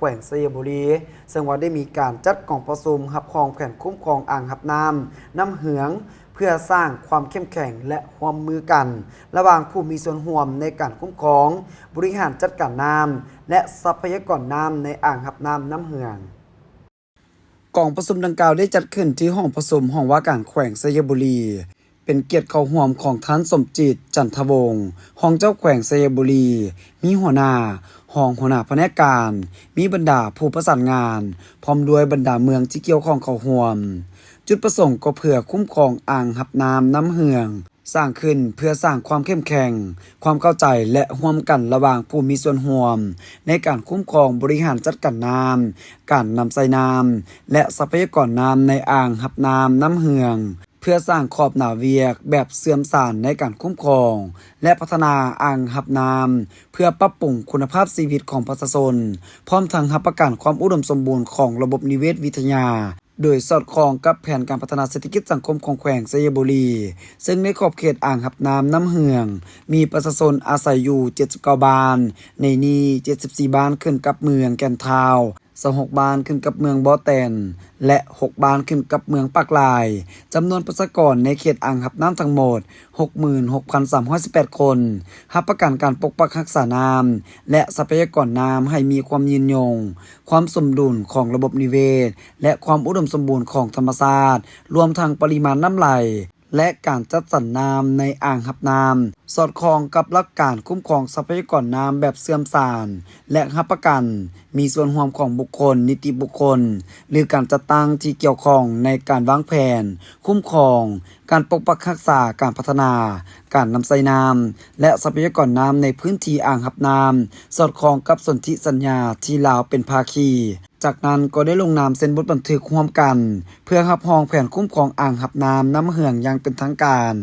ແຂວງໄຊຍະບູລີ ເຊິ່ງວ່າໄດ້ມີການຈັດກອງປະຊຸມຮັບຮອງແຜນຄຸ້ມຄອງອ່າງຮັບນ້ຳນ້ຳເຫືອງ ເພື່ອສ້າງຄວາມເຂັ້ມແຂງ ແລະ ຮ່ວມມືກັນລະຫວ່າງຜູ້ມີສ່ວນຮ່ວມໃນການຄຸ້ມຄອງ, ບໍລິຫານຈັດການນ້ຳ ແລະ ຊັບພະຍາກອນນ້ຳໃນອ່າງຮັບນ້ຳນ້ຳເຫືອງ. ກອງປະຊຸມດັ່ງກ່າວໄດ້ຈັດຂຶ້ນທີ່ຫ້ອງປະຊຸມຫ້ອງວ່າການແຂວງໄຊຍະບູລີ, ເປັນກຽດເຂົ້າຮ່ວມຂອງທ່ານ ສົມຈິດ ຈັນທະວົງ ຮອງເຈົ້າແຂວງໄຊຍະບູລີ, ມີຫົວໜ້າ, ຮອງຫົວໜ້າພະແນກການ, ມີບັນດາຜູ້ປະສານງານ ພ້ອມດ້ວຍບັນດາເມືອງທີ່ກ່ຽວຂ້ອງເຂົ້າຮ່ວມ. ຈຸດປະສົງກໍເພື່ອຄຸ້ມຄອງອ່າງຮັບນ້ຳນ້ຳເຫືອງ, ສ້າງຂຶ້ນເພື່ອສ້າງຄວາມເຂັ້ມແຂງ, ຄວາມເຂົ້າໃຈ ແລະ ຮ່ວມກັນລະຫວ່າງຜູ້ມີສ່ວນຮ່ວມໃນການຄຸ້ມຄອງ, ບໍລິຫານຈັດການນ້ຳ, ການນຳໃຊ້ນ້ຳ ແລະ ຊັບພະຍາກອນນ້ຳໃນອ່າງຮັບນ້ຳນ້ຳເຫືອງ, ເພື່ອສ້າງຂອບໜ້າວຽກແບບເຊື່ອມສານໃນການຄຸ້ມຄອງ ແລະ ພັດທະນາອ່າງຮັບນ້ຳ ເພື່ອປັບປຸງຄຸນນະພາບຊີວິດຂອງປະຊາຊົນ, ພ້ອມທັງຮັບປະກັນຄວາມອຸດົມສົມບູນຂອງລະບົບນິເວດວິທະຍາ, ໂດຍສອດຄ່ອງກັບແຜນການພັດທະນາເສດຖະກິດສັງຄົມຂອງແຂວງໄຊຍະບູລີ, ເຊິ່ງໃນຂອບເຂດອ່າງຮັບນ້ຳນ້ຳເຫືອງ ມີປະຊາຊົນອາໄສຢູ່ເຈັດສິບເກົ້າບ້ານ, ໃນນີ້ເຈັດສິບສີ່ບ້ານຂຶ້ນກັບເມືອງແກ່ນທ້າວ, ຊາວຫົກບ້ານຂຶ້ນກັບເມືອງບໍ່ແຕນ ແລະ ຫົກບ້ານຂຶ້ນກັບເມືອງປາກລາຍ. ຈຳນວນປະຊາກອນໃນເຂດອ່າງຮັບນ້ຳທັງໝົດ ຫົກໝື່ນຫົກພັນສາມຮ້ອຍສິບແປດຄົນ, ຮັບປະກັນການປົກປັກຮັກສານ້ຳ ແລະ ຊັບພະຍາກອນນ້ຳໃຫ້ມີຄວາມຍືນຍົງ, ຄວາມສົມດຸນຂອງລະບົບນິເວດ ແລະ ຄວາມອຸດົມສົມບູນຂອງທຳມະຊາດ, ລວມທັງປະລິມານນ້ຳໄຫຼ ແລະ ການຈັດສັນນ້ຳໃນອ່າງຮັບນ້ຳ, ສອດຄ່ອງກັບຫຼັກການຄຸ້ມຄອງຊັບພະຍາກອນນ້ຳແບບເຊື່ອມສານ ແລະ ຮັບປະກັນມີສ່ວນຮ່ວມຂອງບຸກຄົນ, ນິຕິບຸກຄົນ ຫຼື ການຈັດຕັ້ງທີ່ກ່ຽວຂ້ອງໃນການວາງແຜນ, ຄຸ້ມຄອງ, ການປົກປັກຮັກສາ, ການພັດທະນາ, ການນຳໃຊ້ນ້ຳ ແລະ ຊັບພະຍາກອນນ້ຳໃນພື້ນທີ່ອ່າງຮັບນ້ຳ, ສອດຄ່ອງກັບສົນທິສັນຍາທີ່ລາວເປັນພາຄີ. ຈາກນັ້ນກໍໄດ້ລົງນາມເຊັນບົດບັນທຶກຮ່ວມກັນ ເພື່ອຮັບຮອງແຜນຄຸ້ມຄອງອ່າງຮັບນ້ຳນ້ຳເຫືອງຢ່າງເປັນທາງການ.